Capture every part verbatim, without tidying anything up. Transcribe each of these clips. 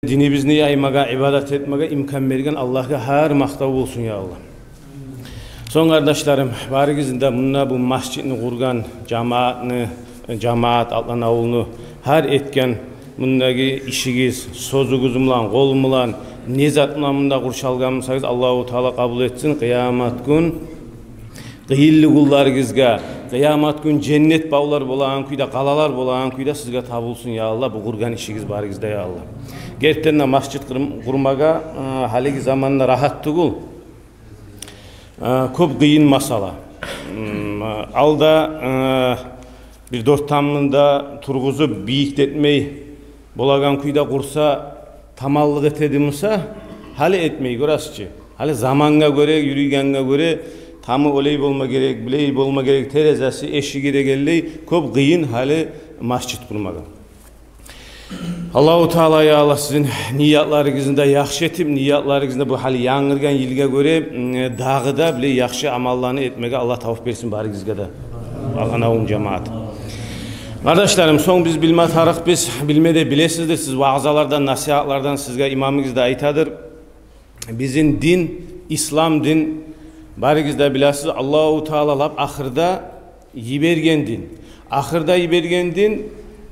динибизни яймагъа, ибадат этмеге имкан берген Аллагьгъа гьар макътав болсун, я Аллагь. Сонг, къардашларым, барыгъызны да, мунда бу межитни къургъан жамаатны, жамаат, Атлан авулну гьар этген мундагъы ишигиз, сёзюгюз булан, къол булан, не зат булан мунда къуршалгъан бусагъыз, Аллагьу Таала къабул этсин. Къыямат гюн къыйынлы гюнлеригизге, къыямат гюн женнет бавлар болагъан кюйде, къалалар болагъан кюйде сизге табулсун, я Аллагь, бу къургъан ишигиз барыгъызда, я Аллагь. Гертиден де, межит къур-, къурмагъа, э, гьалиги заманда рагьат тюгюл. Э, кёп къыйын масъала. М, алда, э, бир дёрт тамны да тургъузуп, бийик де этмей, болагъан кюйде къурса, таманлыкъ этеди буса, гьали этмей, гёресиз чи. Гьали замангъа гёре, юрюйгенге гёре, тамы олай болма герек, булай болма герек, терезеси, эшиги дегенлей, кёп къыйын гьали межит къурмагъа. Аллагьу Таала, я Аллагь, сизин ниятларыгъызны да яхшы этип, ниятларыгъызны бу гьали янгыргъан йылгъа гёре, м, дагъы да булай яхшы амалланы этмеге Аллагь тавпикъ берсин барыгъызгъа да. Атлан авул жамаат. Къардашларым, сонг биз билме тарыкъбыз, билме де билесиздир, сиз ваъзалардан, насигьатлардан сизге имамыгъыз да айтадыр. Бизин дин, ислам дин, барыгъыз да билесиз, Аллагьу Таала лап ахырда йиберген дин. Ахырда йиберген дин,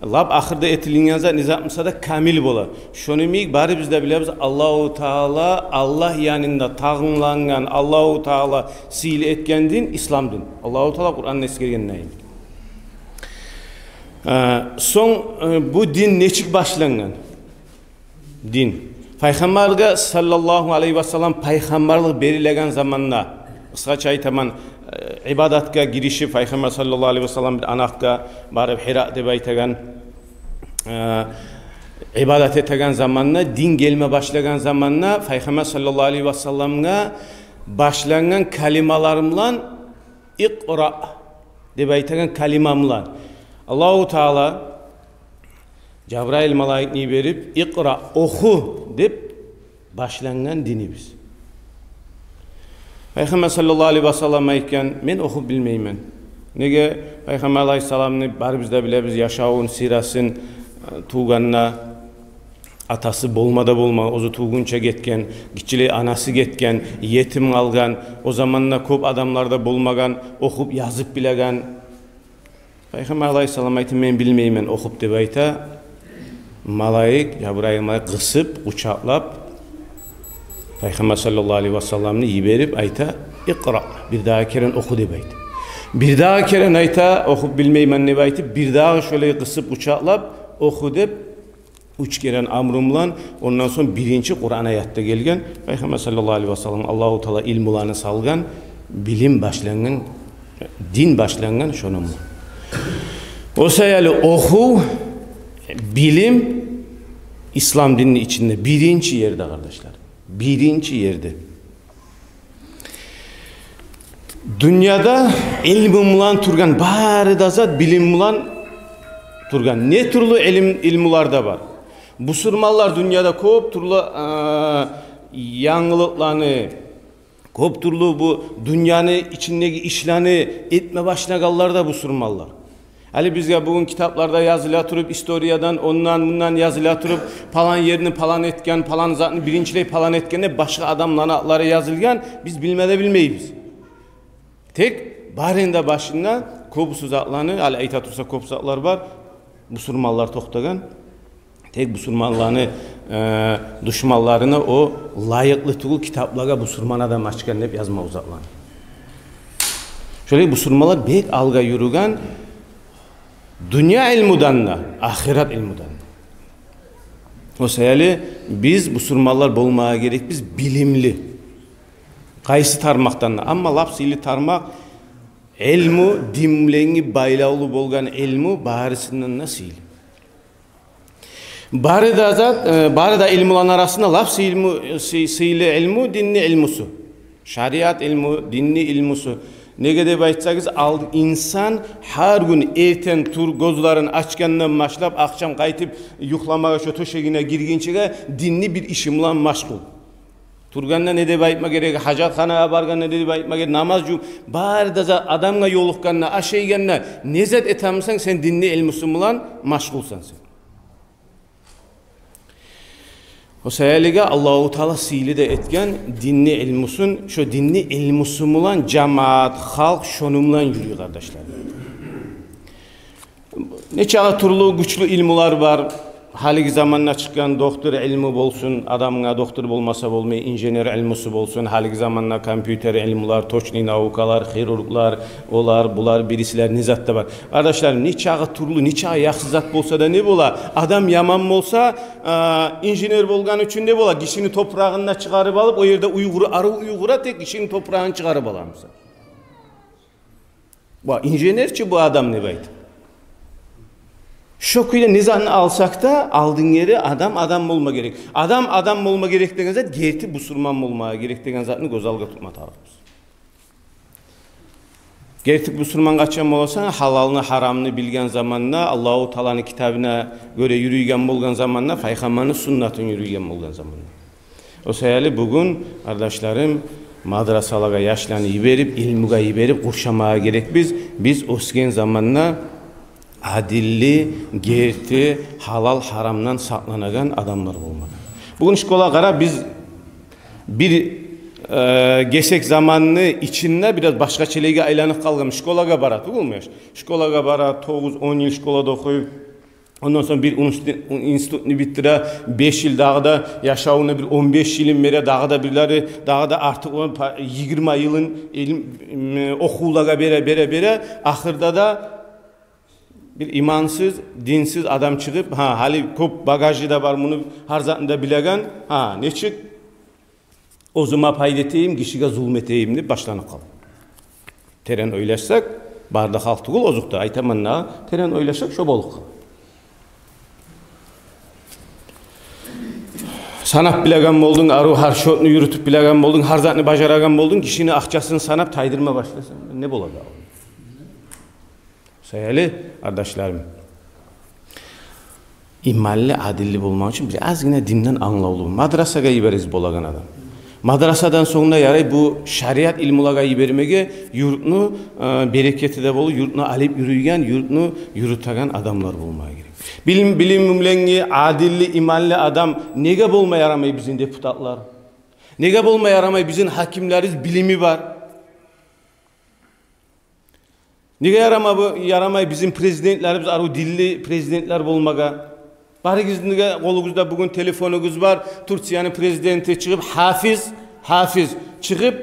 лап ахырда этилинген зат, не зат буса да камил бола. Шону йимик барыбыз да билебиз, Аллагьу Таала, Аллагь янында танглагъан, Аллагьу Таала сыйлы этген дин ислам дин. Аллагьу Таала Къуранда эсгергендей. Э, сонг, э, бу дин нечик башлангъан? Дин. Пайхаммаргъа, саллаллагьу алайгьи ва саллам, пайхаммарлыкъ берилеген заманда, къысгъача айтаман, э, ибадатгъа гиришип, Пайхаммар, саллаллагьу алайгьи ва саллам, бир анакъгъа барып, Гьира деп айтагъан, э, ибадат этеген заманда, дин гелме башлагъан заманда, Пайхаммар, саллаллагьу алайгьи ва салламгъа башлангъан калималар булан, «Икъра» деп айтагъан калима булан Аллагьу Таала Жабрайыл малайикни йиберип, «Икъра», оху деп башлангъан динибиз. Пайхаммар, саллаллагьу алайгьи ва саллам, айтгъан: «Мен охуп билмеймен». Неге? Пайхаммар алайгьиссаламны барыбыз да билебиз, яшавун, сирасын, э, тувгъанда атасы болма да болмагъан, оьзю тувгъунча гетген, гиччилей анасы гетген, етим къалгъан, о заманда кёп адамлар да болмагъан, охуп, язып билеген. Пайхаммар алайгьиссалам айта: «Мен билмеймен охуп», — деп айта. Малайик, Жабрайыл малайик къысып, къучакълап, Пайхаммар, саллаллагьу алайгьи ва салламны йиберип, айта: «Икъра, бирдагъы керен оху», — деп айта. Бирдагъы керен айта: «Охуп билмеймен», — деп айтып, бирдагъы шолай къысып, къучакълап, «Оху», — деп, уьч керен амру булан. Ондан сонг биринчи Къуран аят да гелген. Пайхаммар, саллаллагьу алайгьи ва саллам, Аллагьу Таала илмуланы салгъан, билим башлангъан, дин башлангъан шону булан. О саялы охув, билим ислам динни ичинде биринчи ерде, къардашлар. Биринчи ерде. Дюньяда илму булан тургъан, бары да зат билим булан тургъан. Не тюрлю илим, илмулар да бар. Бусурманлар дюньяда кёп тюрлю, а, янгылыкъланы, кёп тюрлю бу дюньяны ичиндеги ишлени этме башлагъанлар да бусурманлар. Гьали бизге бугюн китапларда языла туруп, историядан, ондан, мундан языла туруп, палан ерни палан этген, палан затны биринчилей палан этген деп башгъа адамланы атлары язылгъан, биз билме де билмейбиз. Тек барыны да башында кёбюсю затланы, гьали айта турса, кёп затлар бар, бусурманлар токътагъан. Тек бусурманланы, э, душманларына о лайыкълы тюгюл китаплагъа бусурман адам ачгъан деп язма о затланы. Шолай бусурманлар бек алгъа юрюген дюнья илмудан да, ахырат илмудан да. О саялы биз бусурманлар болмагъа герекбиз билимли. Къайсы тармакъдан да. Амма лап сыйлы тармакъ илму, дин булангъы байлавлу болгъан илму барысындан да сыйлы. Бары да зат, э, бары да илмуланы арасында лап сый-, илму, сый-, сыйлы илму динни илмусу. Шариат илму, динни илмусу. Неге деп айтсагъыз, ал-, инсан гьар гюн эртен тур, гёзлерин ачгъандан башлап, ахшам къайтып юхламагъа, шо тёшегине гиргинчеге динни бир иши булан машгъул. Тургъанда не деп айтма герек, гьажатханагъа баргъанда не деп айтма герек, намаз жувуп, бары да зат, адамгъа ёлукъгъанда, ашайгъанда, не зат этемисен, сен динни илмусу булан машгъулсан сен. О саялыгъа Аллагьу Таала сыйлы да этген динни илмусун, шо динни илмусу булан жамаат, халкъ шону булан юрюй, къардашлар. Нечакъы тюрлю гючлю илмулар бар. Гьалиги заманда чыкъгъан доктор илму болсун, адамгъа доктор болмаса болмай, инженер илмусу болсун, гьалиги заманда компьютер илмулар, точный наукалар, хирурглар, олар, булар, бирисилер, не зат да бар. Къардашларым, нечакъы тюрлю, нечакъы яхшы зат болса да не бола? Адам яман болса, а, инженер болгъан учун не бола? Гишини топурагъын да чыгъарып алып, о ерде уйгъура, арив уйгъура, тек гишини топурагъын чыгъарып аламыса. Бу инженер чи бу адам, не бу айтып. Шо кюйде не затны алсакъ да, алдынгъы адам адам болма герек. Адам адам болма герек деген зат, герти бусурман болма герек деген затны гёз алгъа тутма тарыкъбыз. Герти бусурман къачан боласан, гьалалны, гьарамны билген заманда, Аллагьу Тааланы китабына гёре юрюйген болгъан заманда, пайхаммарны суннатын юрюйген болгъан заманда. О саялы бугюн, къардашларым, мадрасалагъа яшланы йиберип, илмугъа йиберип къуршамагъа герекбиз. Биз оьсген заманда адилли, герти, гьалал-гьарамдан сакъланагъан адамлар болмагъа. Бугюн школагъа къара, биз бир, э, гесек заманны ичинде бираз башгъача элге айланып къалгъан. Школагъа бара тюгюлмю яш? Школагъа бара, тогъуз, он йыл школада охуй. Ондан сонг бир институ-, институтну битдире, беш йыл дагъы да, яшавуна бир он беш йылын бере, дагъы да бирлери, дагъы да артыкъ, он па-, йигирма йылын илм, м, охувлагъа бере, бере, бере. Ахырда да бир имансыз, динсиз адам чыгъып, гьа, гьали кёп багажы да бар муну, гьар затны да билеген, гьа, нечик оьзюме пайда этейим, гишиге зулму этейим деп башланып къала. Терен ойлашсакъ, бары да халкъ тюгюл озокъда, айтаман да, терен ойлашсакъ, шо болуп къала. Санап билеген болдунг, арив гьар счётну юрютюп билеген болдунг, гьар затны бажарагъан болдунг, гишини акъчасын санап тайдырма башласанг, не болады? Саялы, къардашларым, иманлы, адилли болмакъ учун бир азгъына динден англавлу. Мадрасагъа йиберигиз болагъан адам. Мадрасадан сонг да ярай бу шариат илмулагъа йибермеге, юртну, э, берекети де болуп, юртну алып юрюйген, юртну юрютеген адамлар болмагъа герек. Билим, билим булангъы адилли, иманлы адам неге болма ярамай бизин депутатлар? Неге болма ярамай бизин гьакимлерибиз, билими бар? Неге ярама бу, ярамай бизин президентлерибиз, арив динли президентлер болмагъа? Барыгъызны да къолугъузда бугюн телефонугъуз бар. Турцияны президенти чыгъып, гьафиз, гьафиз чыгъып,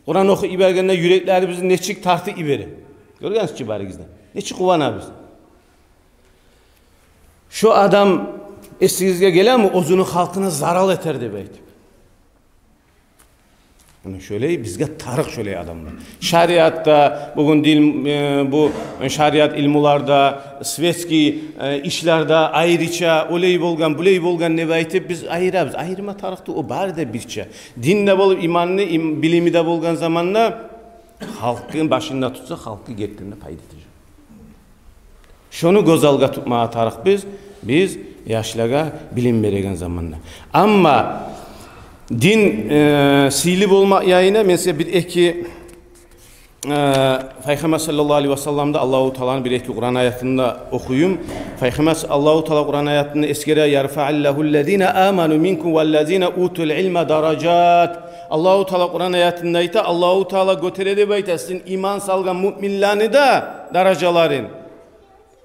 Къуран охуп йибергенде юреклерибизни нечик тартып йибере. Гёргенсиз чи барыгъыз да. Нечик къуванабыз. Шо адам эсигизге гелеми, оьзюню халкъына зарал этер деп айтып? Муна шолай, бизге тарыкъ шолай адамлар. Шариатда, бугюн дин, э, бу шариат илмуларда, светский, э, ишлерде айрыча, олай болгъан, булай болгъан деп айтып, биз айырабыз. Айырма тарыкъ тюгюл, о бары да бирче. Дин де болуп, иманны, им-, билими де болгъан заманда, халкъны башында тутса, халкъгъа гертиден де пайда этежек. Шону гёз алгъа тутмагъа тарыкъбыз биз, биз яшлагъа билим береген заманда. Амма дин, э, сыйлы болмакъ ягъына мен сизге бир-эки, э, Пайхаммар саллаллагьу алайгьи ва салламда Аллагьу Тааланы бир-эки Къуран аятында охуюм. Пайхаммар, Аллагьу Таала Къуран аятында эсгере: «Ярфаъиллагьу ллазина аману минкум валлазина утул илма даражат». Аллагьу Таала Къуран аятында айта, Аллагьу Таала гётере деп айта сизин иман салгъан муъминлени де даражаларын.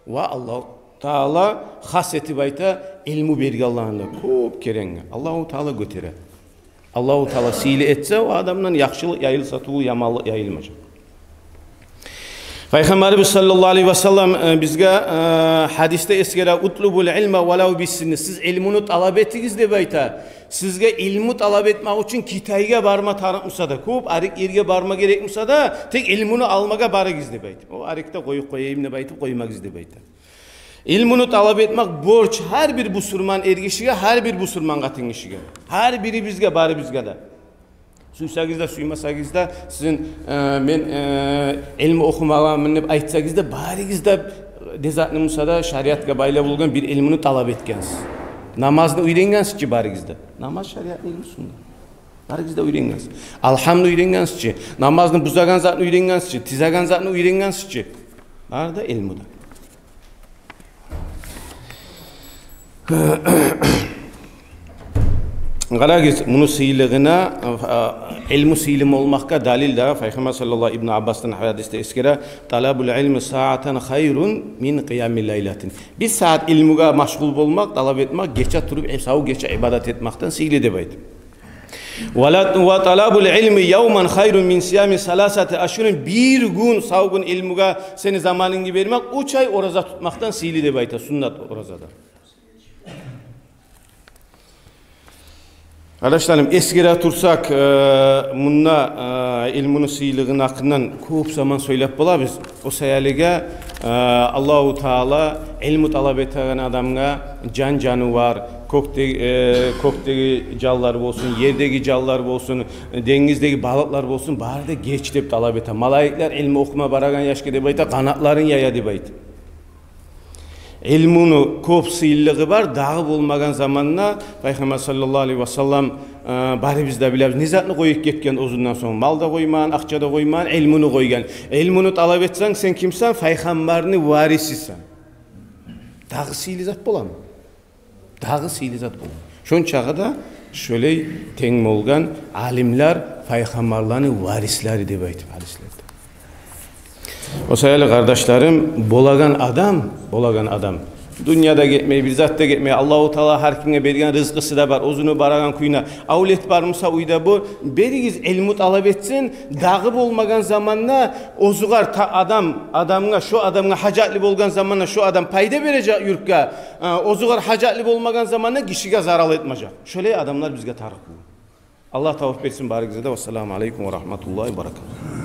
Ва Аллагьу Таала хас этип айта илму бергенлени де кёп керенге. Аллагьу Таала гётере. Аллагьу Таала сыйлы этсе, о адамдан яхшылыкъ яйылса тюгюл, яманлыкъ яйылмажакъ. Пайхаммарыбыз саллаллагьу алайгьи ва саллам, э, бизге, э, гьадисде эсгере: «Утлубул илма валав биссинни». Сиз илмуну талап этигиз деп айта. Сизге илму талап этмек учун Китайгъа барма тарыкъ буса да, кёп арек ерге барма герек буса да, тек илмуну алмагъа барыгъыз деп айта. О арекде къоюп къояйым деп айтып къоймагъыз деп айта. Илмуну талап этмек борч гьар бир бусурман эргишиге, гьар бир бусурман къатынгишиге. Гьар бирибизге, барыбызгъа да. Сюйсегиз де, сюймесегиз де, сизин, э, мен, э, илму охумагъанман деп айтсагъыз да, барыгъыз да, не затны буса да шариатгъа байлавлу болгъан бир илмуну талап этгенсиз. Намазны уьйренгенсиз чи барыгъыз да. Намаз шариатны илмусунда. Барыгъыз да уьйренгенсиз. Алгьамны уьйренгенсиз чи. Намазны бузагъан затны уьйренгенсиз чи. Тизеген затны уьйренгенсиз чи. Бары да илмуда. Къарагъыз, муну сыйлылыгъына, а, илму сыйлы болмакъгъа далил де Пайхаммар саллаллагьу, Ибну Аббасдан гьадисде эсгере: «Талабул илми саатан хайрун мин къиямил лайлатин». Бир сагьат илмугъа машгъул болмакъ, талап этмек, гече туруп, э, сав гече ибадат этмекден сыйлы деп айта. «Ва ла, ва талабул илми явман хайрун мин сиями саласати ашгьурин». Бир гюн, сав гюн илмугъа сени заманынгны бермек, уьч ай ораза тутмакъдан сыйлы деп айта, суннат оразадан. Къардашларым, эсгере турсакъ, э, мунда, э, илмуну сыйлылыгъыны гьакъындан кёп заман сёйлеп болабыз. О саялыгъа, э, Аллагьу Таала илму талап этеген адамгъа жан-жанывар, кёкде-, э, кёкдеги жанлар болсун, ердеги жанлар болсун, денгиздеги балыкълар болсун, бары да геч деп талап эте. Малайиклер илму охума барагъан яшгъа деп айта, къанатларын яя деп айта. Илмуну кёп сыйлылыгъы бар, дагъы болмагъан заманда Пайхаммар саллаллагьу алайгьи ва саллам, э, барыбыз да билебиз, не затны къоюп гетген оьзюнден сонг? Мал да къоймагъан, акъча да къоймагъан, илмуну къойгъан. Илмуну талап этсенг, сен кимсен? Пайхаммарны варисисен. Дагъы сыйлы зат боламы? Дагъы сыйлы зат боламы? Шончагъы да шолай тенг болгъан алимлер пайхаммарланы варислери деп айтып гьадислерде. О саялы, къардашларым, болагъан адам, болагъан адам дюнья да гетмей, бир зат да гетмей, Аллагьу Таала гьар кимге берген рызкъысы да бар, оьзюню барагъан кюйюне. Авлет бар буса уьйде, бу, беригиз, илму талап этсин, дагъы болмагъан заманда оьзюгер та-, адам, адамгъа, шо адамгъа гьажатлы болгъан заманда шо адам пайда бережек юртгъа, э, оьзюгер гьажатлы болмагъан заманда гишиге зарал этмежек. Шолай адамлар бизге тарыкъ бугюн. Аллагь тавпикъ берсин барыгъызгъа да. Вассаламу алайкум ва рагьматуллагьи ва баракатугь.